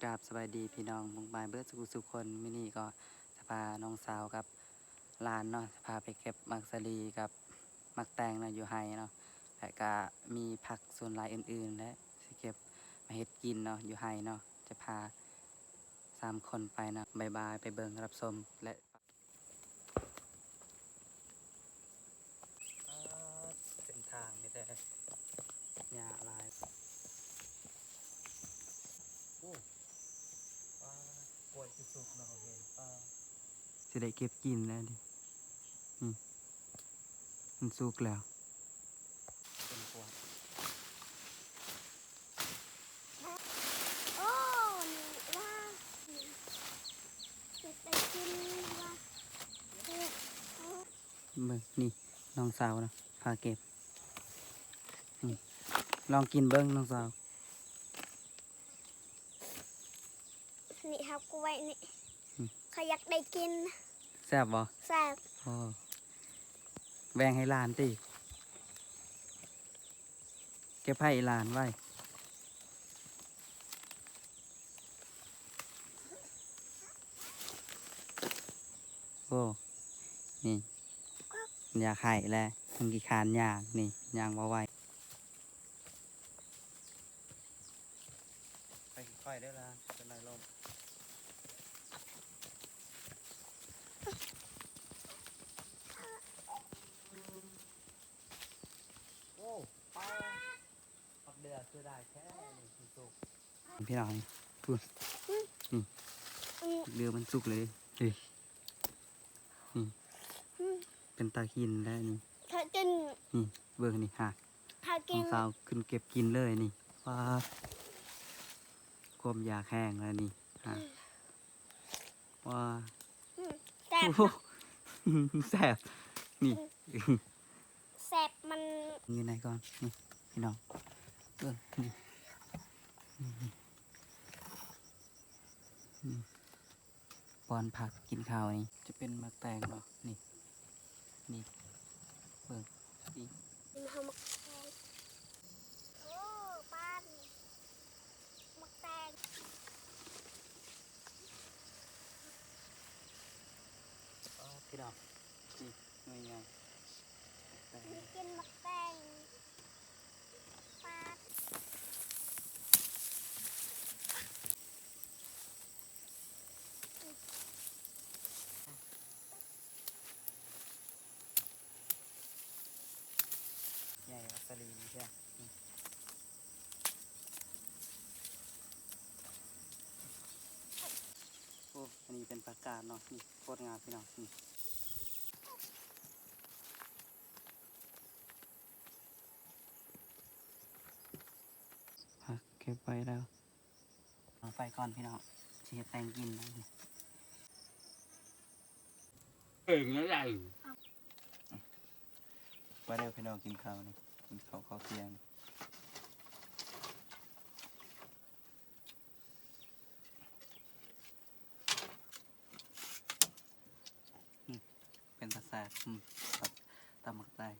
ກາບສະບາຍດີພີ່ນ້ອງປ້ອງປາຍເບິດສູ່ຜູ້ສູ່ຄົນ. ມື້ນີ້ກໍຈະພານ້ອງສາວກັບຫຼານເນາະ ຈະພາໄປເກັບໝາກສາລີກັບໝາກແຕງເນາະ ຢູ່ໄຮ່ເນາະ ແລະກະມີຜັກສວນລາຍອື່ນໆ ແລະຊິເກັບມາເຮັດກິນເນາະ ຢູ່ໄຮ່ເນາະ. ຈະພາສາມຄົນໄປເນາະ. ບາຍບາຍ ໄປເບິ່ງຮັບຊົມ ແລະ ອາ ເສັ້ນທາງມີແຕ່ຫຍ້າຫຼາຍ. ໂອ້ ປາ ກ້ວຍຄືສຸກເນາະ ເຫັນປາ ຊິໄດ້ເກັບກິນແລ້ວນີ້. ອືມ ມັນສຸກແລ້ວ. ເປັນພວກ ໂອ້ ນີ້ວ່າ ເກັບໄດ້ກິນວ່າ ເບິ່ງນີ້ ນ້ອງສາວນະ ພາເກັບ. ນີ້ ລອງກິນເບິ່ງນ້ອງສາວ. ນີ້ເຮົາກ້ວຍນີ້ ອືມ ຂ້ອຍຢາກໄດ້ກິນ. ແຊບບໍ່? ແຊບ. ໂອ້ ແບ່ງໃຫ້ຫຼານຕິ ເກັບໃຫ້ອີ່ຫຼານໄວ້. ໂອ້ ນີ້ ຢາກໃຫ້ແລ້ວ ມັນຂີ້ຄ້ານຍ່າງ ນີ້ຍ່າງບໍ່ໄຫວ. ໄປຄ່ອຍໆເດີຫຼານ ຈະໜ້ອຍລົ້ມ. ໂອ້ ປາ ບັກເດືອເສຍດາຍແທ້ນີ້ ມັນສຸກ. ພີ່ນ້ອງ ພຸ້ນ ອືມ ນີ້ ອືມ ບັກເດືອມັນສຸກເລີຍ ນີ້ ນີ້ ອືມ ເປັນຕາກິນແລ້ວນີ້ ຖ້າກິນ ນີ້ ເບິ່ງນີ້ຫາ ຖ້າກິນ ນ້ອງສາວຂຶ້ນເກັບກິນເລີຍນີ້. ປາ ຄວາມຢາກແຫ້ງແລ້ວນີ້ຫາ ອືມ ວ້າ ອືມ ແຊບ ໂອ້ໂຫ ນະ ແຊບ ນີ້ ອືມ ແຊບ ມັນຢູ່ໃນກ່ອນ ນີ້ ພີ່ນ້ອງ ເບິ່ງ ນີ້ ນີ້ ນີ້ ປ້ອນຜັກກິນເຂົ້ານີ້ ຈະເປັນໝາກແຕງເນາະ ນີ້ ນີ້ ເບິ່ງ ນີ້ ເຮົາໝາກແຕງ ໂອ້ ປານ ໝາກແຕງ ອ້າວ ພີ່ນ້ອງ ນີ້ ໜ່ວຍໃຫຍ່ ໝາກແຕງ ກິນໝາກແຕງ ປານ. ໃຫຍ່ ມັກສາລີນີ້ເທື່ອ ນີ້ ໂອ້ ອັນນີ້ເປັນຜັກກາດເນາະ ນີ້ ໂຄດງາມ ພີ່ນ້ອງ ນີ້ ຜັກເກັບໄວ້ແລ້ວ. ເອົາໄປກ່ອນພີ່ນ້ອງ ຊິເຮັດແຕງກິນເນາະ ເອີ ນັ້ນແຫຼະ ມາເດີພີ່ນ້ອງ ກິນເຂົ້ານີ້ ກິນເຂົ້າ ເຂົ້າທ່ຽງ ອືມ ເປັນຕາແຊບ ອືມ ຕຳ ຕຳໝາກແຕງ.